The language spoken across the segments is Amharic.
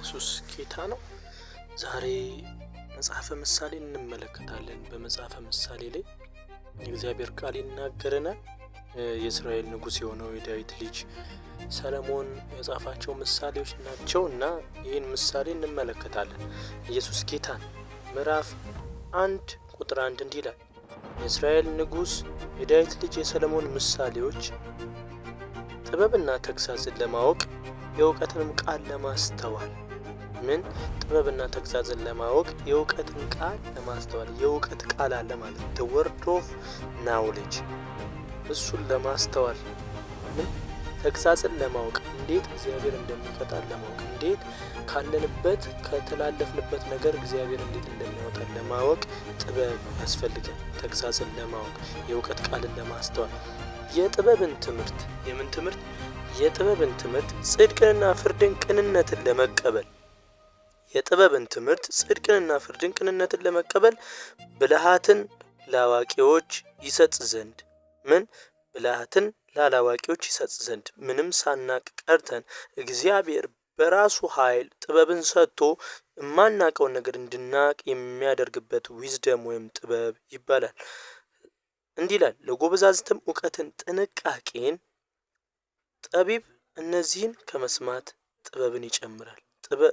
ኢየሱስ ጌታ ነው። ዛሬ መጽሐፈ ምሳሌ እንመለከታለን። በመጽሐፈ ምሳሌ ላይ የእግዚአብሔር ቃል ይናገረናል። የእስራኤል ንጉሥ የሆነው የዳዊት ልጅ ሰለሞን የጻፋቸው ምሳሌዎች ናቸው እና ይህን ምሳሌ እንመለከታለን። ኢየሱስ ጌታ ነው። ምዕራፍ 1 ቁጥር 1 እንዲህ ይላል፣ የእስራኤል ንጉሥ የዳዊት ልጅ የሰለሞን ምሳሌዎች፣ ጥበብና ተግሳጽን ለማወቅ፣ የእውቀትንም ቃል ለማስተዋል። ምን? ጥበብና ተግሳጽን ለማወቅ፣ የእውቀትን ቃል ለማስተዋል። የእውቀት ቃል አለ ማለት the word of knowledge፣ እሱን ለማስተዋል። ምን? ተግሳጽን ለማወቅ፣ እንዴት እግዚአብሔር እንደሚቀጣን ለማወቅ፣ እንዴት ካለንበት ከተላለፍንበት ነገር እግዚአብሔር እንዴት እንደሚያወጣን ለማወቅ ጥበብ ያስፈልጋል። ተግሳጽን ለማወቅ፣ የእውቀት ቃልን ለማስተዋል፣ የጥበብን ትምህርት። የምን ትምህርት? የጥበብን ትምህርት፣ ጽድቅንና ፍርድን ቅንነትን ለመቀበል። የጥበብን ትምህርት፣ ጽድቅንና ፍርድን ቅንነትን ለመቀበል፣ ብልሃትን ለአዋቂዎች ይሰጥ ዘንድ። ምን? ብልሃትን ላላዋቂዎች ይሰጥ ዘንድ። ምንም ሳናቅ ቀርተን እግዚአብሔር በራሱ ኃይል ጥበብን ሰጥቶ የማናውቀውን ነገር እንድናቅ የሚያደርግበት wisdom ወይም ጥበብ ይባላል። እንዲህ ይላል፣ ለጎበዛዝትም እውቀትን ጥንቃቄን። ጠቢብ እነዚህን ከመስማት ጥበብን ይጨምራል።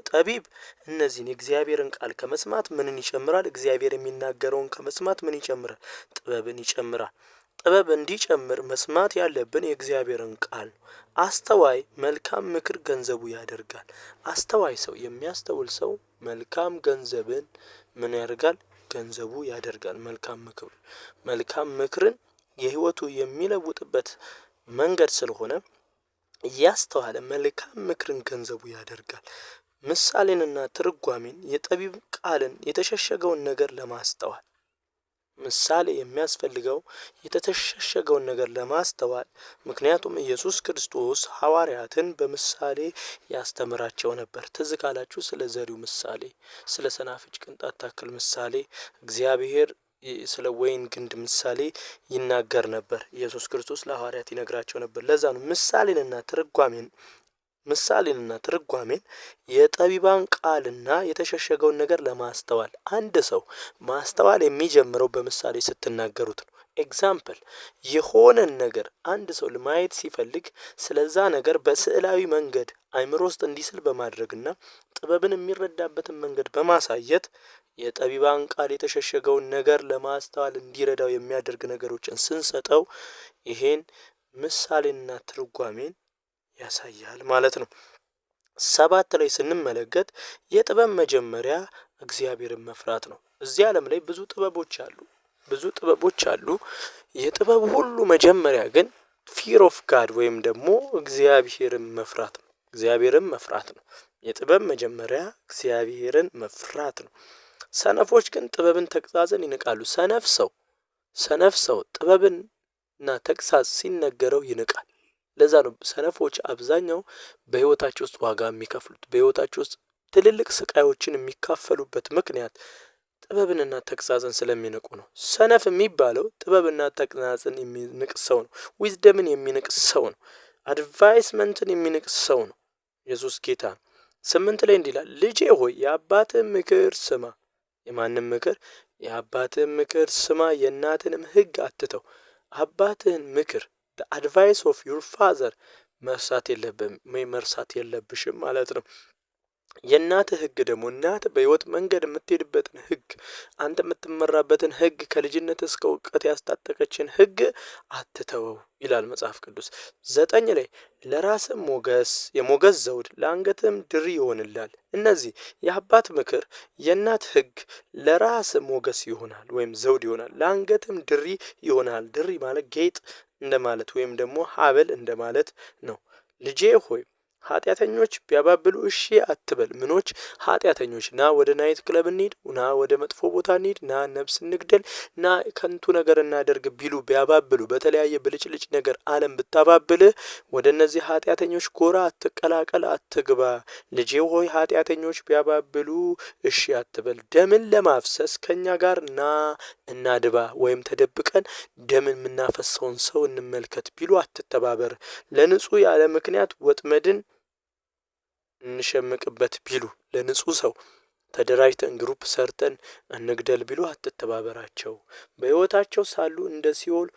ጠቢብ እነዚህን የእግዚአብሔርን ቃል ከመስማት ምንን ይጨምራል? እግዚአብሔር የሚናገረውን ከመስማት ምን ይጨምራል? ጥበብን ይጨምራል። ጥበብ እንዲጨምር መስማት ያለብን የእግዚአብሔርን ቃል ነው። አስተዋይ መልካም ምክር ገንዘቡ ያደርጋል። አስተዋይ ሰው፣ የሚያስተውል ሰው መልካም ገንዘብን ምን ያደርጋል? ገንዘቡ ያደርጋል። መልካም ምክር፣ መልካም ምክርን የህይወቱ የሚለውጥበት መንገድ ስለሆነ እያስተዋለ መልካም ምክርን ገንዘቡ ያደርጋል። ምሳሌንና ትርጓሜን፣ የጠቢብ ቃልን፣ የተሸሸገውን ነገር ለማስተዋል። ምሳሌ የሚያስፈልገው የተሸሸገውን ነገር ለማስተዋል። ምክንያቱም ኢየሱስ ክርስቶስ ሐዋርያትን በምሳሌ ያስተምራቸው ነበር። ትዝ ካላችሁ ስለ ዘሪው ምሳሌ፣ ስለ ሰናፍጭ ቅንጣት ታክል ምሳሌ፣ እግዚአብሔር ስለ ወይን ግንድ ምሳሌ ይናገር ነበር። ኢየሱስ ክርስቶስ ለሐዋርያት ይነግራቸው ነበር። ለዛ ነው ምሳሌንና ትርጓሜን፣ የጠቢባን ቃልና የተሸሸገውን ነገር ለማስተዋል። አንድ ሰው ማስተዋል የሚጀምረው በምሳሌ ስትናገሩት ነው። Example፣ የሆነን ነገር አንድ ሰው ለማየት ሲፈልግ ስለዛ ነገር በስዕላዊ መንገድ አይምሮ ውስጥ እንዲስል በማድረግና ጥበብን የሚረዳበትን መንገድ በማሳየት፣ የጠቢባን ቃል የተሸሸገውን ነገር ለማስተዋል እንዲረዳው የሚያደርግ ነገሮችን ስንሰጠው ይሄን ምሳሌና ትርጓሜን ያሳያል ማለት ነው። 7 ላይ ስንመለከት የጥበብ መጀመሪያ እግዚአብሔርን መፍራት ነው። እዚህ ዓለም ላይ ብዙ ጥበቦች አሉ። ብዙ ጥበቦች አሉ። የጥበብ ሁሉ መጀመሪያ ግን fear of God ወይም ደግሞ እግዚአብሔርን መፍራት ነው። እግዚአብሔርን መፍራት ነው። የጥበብ መጀመሪያ እግዚአብሔርን መፍራት ነው። ሰነፎች ግን ጥበብን ተግሣጽን ይንቃሉ። ሰነፍ ሰው ጥበብን እና ተግሳጽ ሲነገረው ይንቃል። ለዛ ነው ሰነፎች አብዛኛው በህይወታቸው ውስጥ ዋጋ የሚከፍሉት። በህይወታቸው ውስጥ ትልልቅ ስቃዮችን የሚካፈሉበት ምክንያት ጥበብንና ተግሳጽን ስለሚንቁ ነው። ሰነፍ የሚባለው ጥበብና ተግሳጽን የሚንቅ ሰው ነው። Wisdom ን የሚንቅ ሰው ነው። Advisement ን የሚንቅ ሰው ነው። ኢየሱስ ጌታ ነው። 8 ላይ እንዲህ ይላል፣ ልጄ ሆይ፣ የአባትህን ምክር ስማ። የማንን ምክር? የአባትህን ምክር ስማ፣ የእናትህንም ሕግ አትተው። አባትህን ምክር፣ the advice of your father፣ መርሳት የለብህም ወይ መርሳት የለብሽም ማለት ነው። የእናትህ ህግ ደግሞ እናትህ በህይወት መንገድ የምትሄድበትን ህግ፣ አንተ የምትመራበትን ህግ፣ ከልጅነት እስከ እውቀት ያስታጠቀችህን ህግ አትተወው ይላል መጽሐፍ ቅዱስ። 9 ላይ ለራስህ ሞገስ የሞገስ ዘውድ ለአንገትህም ድሪ ይሆንልሃል። እነዚህ የአባት ምክር፣ የእናት ህግ ለራስ ሞገስ ይሆናል ወይም ዘውድ ይሆናል፣ ለአንገትም ድሪ ይሆናል። ድሪ ማለት ጌጥ እንደማለት ወይም ደግሞ ሀብል እንደማለት ነው። ልጄ ሆይ፣ ኃጢአተኞች ቢያባብሉህ እሺ አትበል። ምኖች? ኃጢአተኞች። ና ወደ night club እንሂድ፣ ና ወደ መጥፎ ቦታ እንሂድ፣ ና ነፍስ እንግደል፣ ና ከንቱ ነገር እናደርግ ቢሉ፣ ቢያባብሉ፣ በተለያየ ብልጭልጭ ነገር ዓለም ብታባብልህ ወደ እነዚህ ኃጢአተኞች ጎራ አትቀላቀል፣ አትግባ። ልጄ ሆይ፣ ኃጢአተኞች ቢያባብሉህ እሺ አትበል። ደምን ለማፍሰስ ከእኛ ጋር ና እናድባ ወይም ተደብቀን ደምን የምናፈሰውን ሰው እንመልከት ቢሉ አትተባበር። ለንጹህ ያለ ምክንያት ወጥመድን እንሸምቅበት ቢሉ፣ ለንጹህ ሰው ተደራጅተን group ሰርተን እንግደል ቢሉ አትተባበራቸው። በሕይወታቸው ሳሉ እንደ ሲኦል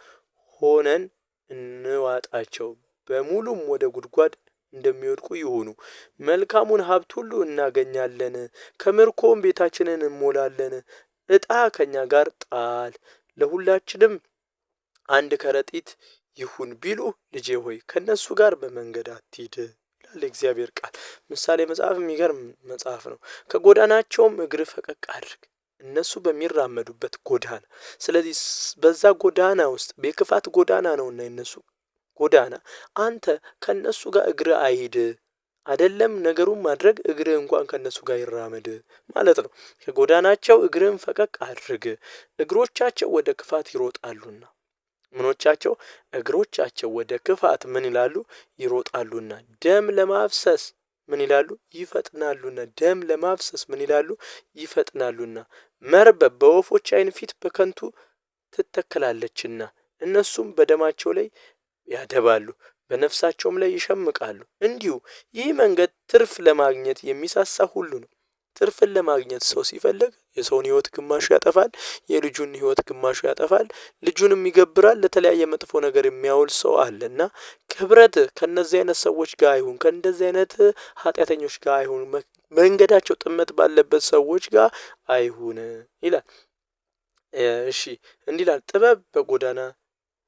ሆነን እንዋጣቸው፣ በሙሉም ወደ ጉድጓድ እንደሚወድቁ ይሁኑ። መልካሙን ሀብት ሁሉ እናገኛለን፣ ከምርኮም ቤታችንን እንሞላለን። እጣ ከኛ ጋር ጣል፣ ለሁላችንም አንድ ከረጢት ይሁን ቢሉ፣ ልጄ ሆይ ከእነሱ ጋር በመንገድ አትሂድ ይላል የእግዚአብሔር ቃል። ምሳሌ መጽሐፍ የሚገርም መጽሐፍ ነው። ከጎዳናቸውም እግር ፈቀቅ አድርግ፣ እነሱ በሚራመዱበት ጎዳና። ስለዚህ በዛ ጎዳና ውስጥ የክፋት ጎዳና ነውና የእነሱ ጎዳና፣ አንተ ከእነሱ ጋር እግር አይሂድ አይደለም ነገሩን ማድረግ፣ እግርህ እንኳን ከእነሱ ጋር ይራመድ ማለት ነው። ከጎዳናቸው እግርህን ፈቀቅ አድርግ፣ እግሮቻቸው ወደ ክፋት ይሮጣሉና። ምኖቻቸው? እግሮቻቸው ወደ ክፋት ምን ይላሉ? ይሮጣሉና። ደም ለማፍሰስ ምን ይላሉ? ይፈጥናሉና። ደም ለማፍሰስ ምን ይላሉ? ይፈጥናሉና። መርበብ በወፎች ዓይን ፊት በከንቱ ትተከላለችና፣ እነሱም በደማቸው ላይ ያደባሉ፣ በነፍሳቸውም ላይ ይሸምቃሉ። እንዲሁ ይህ መንገድ ትርፍ ለማግኘት የሚሳሳ ሁሉ ነው። ትርፍን ለማግኘት ሰው ሲፈልግ የሰውን ሕይወት ግማሹ ያጠፋል፣ የልጁን ሕይወት ግማሹ ያጠፋል፣ ልጁንም ይገብራል፣ ለተለያየ መጥፎ ነገር የሚያውል ሰው አለ። እና ክብረት ከእነዚህ አይነት ሰዎች ጋር አይሁን፣ ከእንደዚህ አይነት ኃጢአተኞች ጋር አይሁን፣ መንገዳቸው ጥመት ባለበት ሰዎች ጋር አይሁን ይላል። እሺ፣ እንዲህ ይላል፣ ጥበብ በጎዳና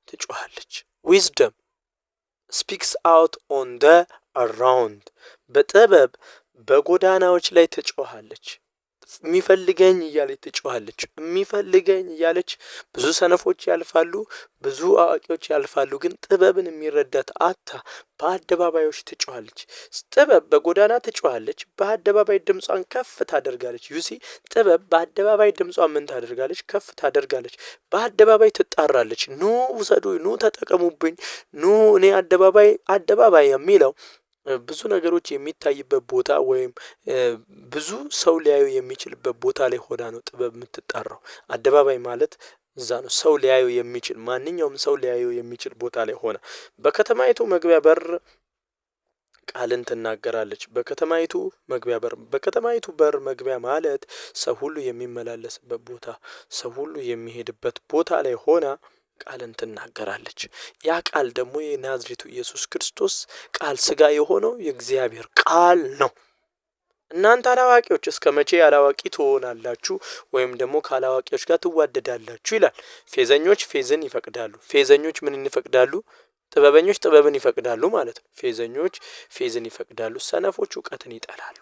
ትጮኻለች። Wisdom speaks out on the round። በጥበብ በጎዳናዎች ላይ ትጮኻለች። የሚፈልገኝ እያለች ትጮኻለች። የሚፈልገኝ እያለች ብዙ ሰነፎች ያልፋሉ፣ ብዙ አዋቂዎች ያልፋሉ። ግን ጥበብን የሚረዳት አታ በአደባባዮች ትጮኻለች። ጥበብ በጎዳና ትጮኻለች፣ በአደባባይ ድምጿን ከፍ ታደርጋለች። You see፣ ጥበብ በአደባባይ ድምጿን ምን ታደርጋለች? ከፍ ታደርጋለች። በአደባባይ ትጣራለች። ኑ ውሰዱ፣ ኑ ተጠቀሙብኝ፣ ኑ እኔ አደባባይ። አደባባይ የሚለው ብዙ ነገሮች የሚታይበት ቦታ ወይም ብዙ ሰው ሊያዩ የሚችልበት ቦታ ላይ ሆና ነው ጥበብ የምትጠራው። አደባባይ ማለት እዛ ነው። ሰው ሊያዩ የሚችል፣ ማንኛውም ሰው ሊያዩ የሚችል ቦታ ላይ ሆና በከተማይቱ መግቢያ በር ቃልን ትናገራለች። በከተማይቱ መግቢያ በር፣ በከተማይቱ በር መግቢያ ማለት ሰው ሁሉ የሚመላለስበት ቦታ፣ ሰው ሁሉ የሚሄድበት ቦታ ላይ ሆና ቃልን ትናገራለች። ያ ቃል ደግሞ የናዝሬቱ ኢየሱስ ክርስቶስ ቃል ስጋ የሆነው የእግዚአብሔር ቃል ነው። እናንተ አላዋቂዎች እስከ መቼ አላዋቂ ትሆናላችሁ? ወይም ደግሞ ከአላዋቂዎች ጋር ትዋደዳላችሁ ይላል። ፌዘኞች ፌዝን ይፈቅዳሉ። ፌዘኞች ምንን ይፈቅዳሉ? ጥበበኞች ጥበብን ይፈቅዳሉ ማለት ነው። ፌዘኞች ፌዝን ይፈቅዳሉ። ሰነፎች እውቀትን ይጠላሉ።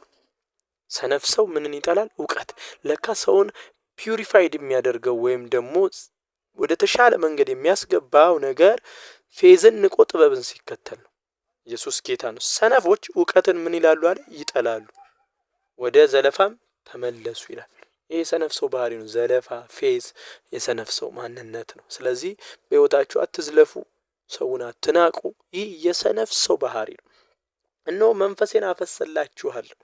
ሰነፍ ሰው ምንን ይጠላል? እውቀት። ለካ ሰውን purified የሚያደርገው ወይም ደግሞ ወደ ተሻለ መንገድ የሚያስገባው ነገር ፌዝን ንቆ ጥበብን ሲከተል ነው። ኢየሱስ ጌታ ነው። ሰነፎች እውቀትን ምን ይላሉ አለ? ይጠላሉ። ወደ ዘለፋም ተመለሱ ይላል። ይህ የሰነፍ ሰው ባህሪ ነው። ዘለፋ፣ ፌዝ የሰነፍ ሰው ማንነት ነው። ስለዚህ በሕይወታችሁ አትዝለፉ፣ ሰውን አትናቁ። ይህ የሰነፍ ሰው ባህሪ ነው። እነሆ መንፈሴን አፈስላችኋለሁ።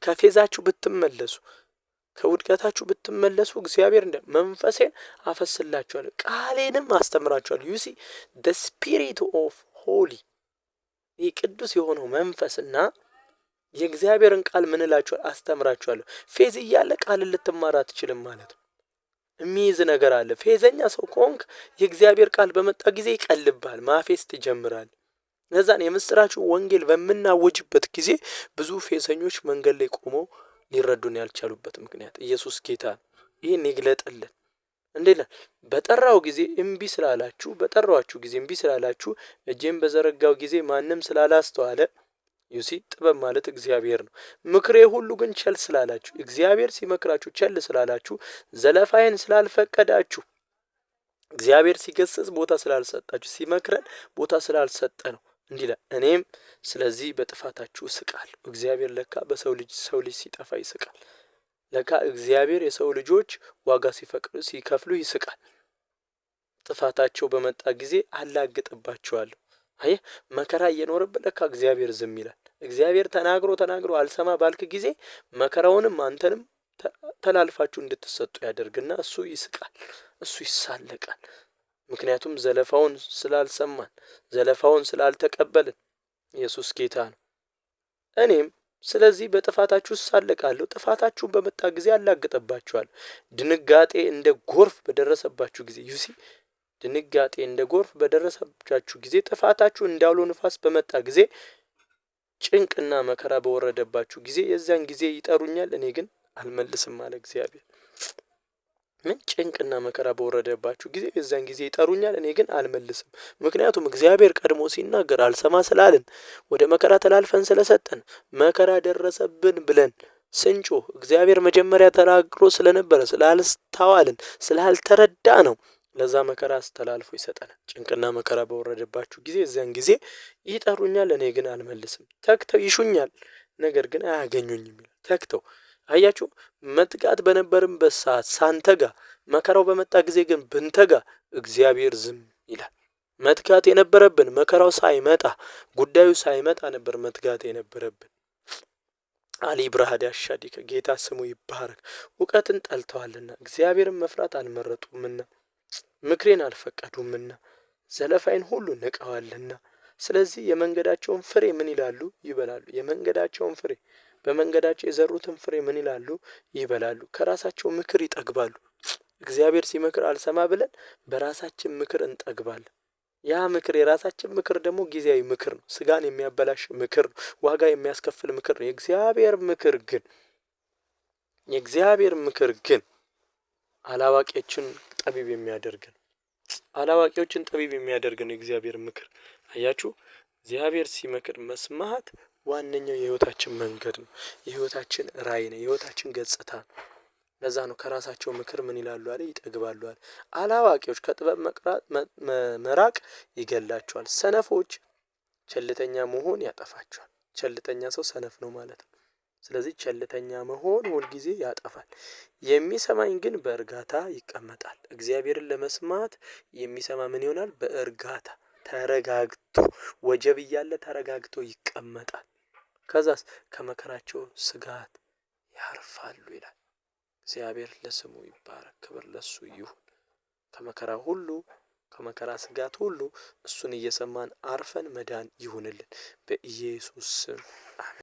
ከፌዛችሁ ብትመለሱ፣ ከውድቀታችሁ ብትመለሱ እግዚአብሔር እንደ መንፈሴን አፈስላችኋለሁ፣ ቃሌንም አስተምራችኋለሁ። You see፣ the spirit of holy፣ ይህ ቅዱስ የሆነው መንፈስና የእግዚአብሔርን ቃል ምን እላችኋለሁ? አስተምራችኋለሁ። ፌዝ እያለ ቃልን ልትማር አትችልም ማለት ነው። የሚይዝ ነገር አለ። ፌዘኛ ሰው ከሆንክ የእግዚአብሔር ቃል በመጣ ጊዜ ይቀልብሃል፣ ማፌዝ ትጀምራለህ። ለዛን የምስራቹ ወንጌል በምናውጅበት ጊዜ ብዙ ፌዘኞች መንገድ ላይ ቆመው ሊረዱን ያልቻሉበት ምክንያት። ኢየሱስ ጌታ ነው። ይህን ይግለጥልን። እንዴ ይላል? በጠራው ጊዜ እምቢ ስላላችሁ፣ በጠራኋችሁ ጊዜ እምቢ ስላላችሁ፣ እጄን በዘረጋው ጊዜ ማንም ስላላስተዋለ። You see፣ ጥበብ ማለት እግዚአብሔር ነው። ምክሬ ሁሉ ግን ቸል ስላላችሁ፣ እግዚአብሔር ሲመክራችሁ ቸል ስላላችሁ፣ ዘለፋዬን ስላልፈቀዳችሁ፣ እግዚአብሔር ሲገስጽ ቦታ ስላልሰጣችሁ፣ ሲመክረን ቦታ ስላልሰጠ ነው። እንዲህ ይላል፣ እኔም ስለዚህ በጥፋታችሁ እስቃለሁ። እግዚአብሔር ለካ በሰው ልጅ፣ ሰው ልጅ ሲጠፋ ይስቃል። ለካ እግዚአብሔር የሰው ልጆች ዋጋ ሲከፍሉ ይስቃል። ጥፋታቸው በመጣ ጊዜ አላግጥባቸዋለሁ። አየህ፣ መከራ እየኖረብህ ለካ እግዚአብሔር ዝም ይላል። እግዚአብሔር ተናግሮ ተናግሮ አልሰማ ባልክ ጊዜ መከራውንም አንተንም ተላልፋችሁ እንድትሰጡ ያደርግና እሱ ይስቃል፣ እሱ ይሳለቃል። ምክንያቱም ዘለፋውን ስላልሰማን፣ ዘለፋውን ስላልተቀበልን። ኢየሱስ ጌታ ነው። እኔም ስለዚህ በጥፋታችሁ እሳለቃለሁ፣ ጥፋታችሁን በመጣ ጊዜ አላግጥባችኋለሁ። ድንጋጤ እንደ ጎርፍ በደረሰባችሁ ጊዜ፣ you see፣ ድንጋጤ እንደ ጎርፍ በደረሰባችሁ ጊዜ፣ ጥፋታችሁ እንዳውሎ ንፋስ በመጣ ጊዜ፣ ጭንቅና መከራ በወረደባችሁ ጊዜ፣ የዚያን ጊዜ ይጠሩኛል፣ እኔ ግን አልመልስም አለ እግዚአብሔር። ምን? ጭንቅና መከራ በወረደባችሁ ጊዜ የዚያን ጊዜ ይጠሩኛል፣ እኔ ግን አልመልስም። ምክንያቱም እግዚአብሔር ቀድሞ ሲናገር አልሰማ ስላልን፣ ወደ መከራ ተላልፈን ስለሰጠን፣ መከራ ደረሰብን ብለን ስንጮህ እግዚአብሔር መጀመሪያ ተናግሮ ስለነበረ ስላልስተዋልን ስላልተረዳ ነው ለዛ መከራ አስተላልፎ ይሰጠናል። ጭንቅና መከራ በወረደባችሁ ጊዜ የዚያን ጊዜ ይጠሩኛል፣ እኔ ግን አልመልስም። ተግተው ይሹኛል፣ ነገር ግን አያገኙኝም ይላል። ተግተው፣ አያችሁ፣ መትጋት በነበረበት ሰዓት ሳንተጋ መከራው በመጣ ጊዜ ግን ብንተጋ እግዚአብሔር ዝም ይላል። መትጋት የነበረብን መከራው ሳይመጣ፣ ጉዳዩ ሳይመጣ ነበር መትጋት የነበረብን። አሊ ብርሃድ ያሻዲከ፣ ጌታ ስሙ ይባረክ። እውቀትን ጠልተዋልና፣ እግዚአብሔርን መፍራት አልመረጡምና፣ ምክሬን አልፈቀዱምና፣ ዘለፋዬን ሁሉ ንቀዋልና። ስለዚህ የመንገዳቸውን ፍሬ ምን ይላሉ? ይበላሉ። የመንገዳቸውን ፍሬ፣ በመንገዳቸው የዘሩትን ፍሬ ምን ይላሉ? ይበላሉ። ከራሳቸው ምክር ይጠግባሉ። እግዚአብሔር ሲመክር አልሰማ ብለን በራሳችን ምክር እንጠግባለን። ያ ምክር፣ የራሳችን ምክር ደግሞ ጊዜያዊ ምክር ነው። ስጋን የሚያበላሽ ምክር ነው። ዋጋ የሚያስከፍል ምክር ነው። የእግዚአብሔር ምክር ግን አላዋቂዎችን ጠቢብ የሚያደርግ ነው። አላዋቂዎችን ጠቢብ የሚያደርግ ነው የእግዚአብሔር ምክር። አያችሁ፣ እግዚአብሔር ሲመክር መስማት ዋነኛው የህይወታችን መንገድ ነው። የህይወታችን ራዕይ ነው። የህይወታችን ገጽታ ነው። ለዛ ነው ከራሳቸው ምክር ምን ይላሉ አለ? ይጠግባሉ አለ። አላዋቂዎች ከጥበብ መራቅ ይገላቸዋል። ሰነፎች ቸልተኛ መሆን ያጠፋቸዋል። ቸልተኛ ሰው ሰነፍ ነው ማለት ነው። ስለዚህ ቸልተኛ መሆን ሁልጊዜ ያጠፋል። የሚሰማኝ ግን በእርጋታ ይቀመጣል። እግዚአብሔርን ለመስማት የሚሰማ ምን ይሆናል? በእርጋታ ተረጋግቶ፣ ወጀብ እያለ ተረጋግቶ ይቀመጣል። ከዛስ ከመከራቸው ስጋት ያርፋሉ ይላል። እግዚአብሔር ለስሙ ይባረክ፣ ክብር ለሱ ይሁን። ከመከራ ሁሉ፣ ከመከራ ስጋት ሁሉ እሱን እየሰማን አርፈን መዳን ይሁንልን በኢየሱስ ስም።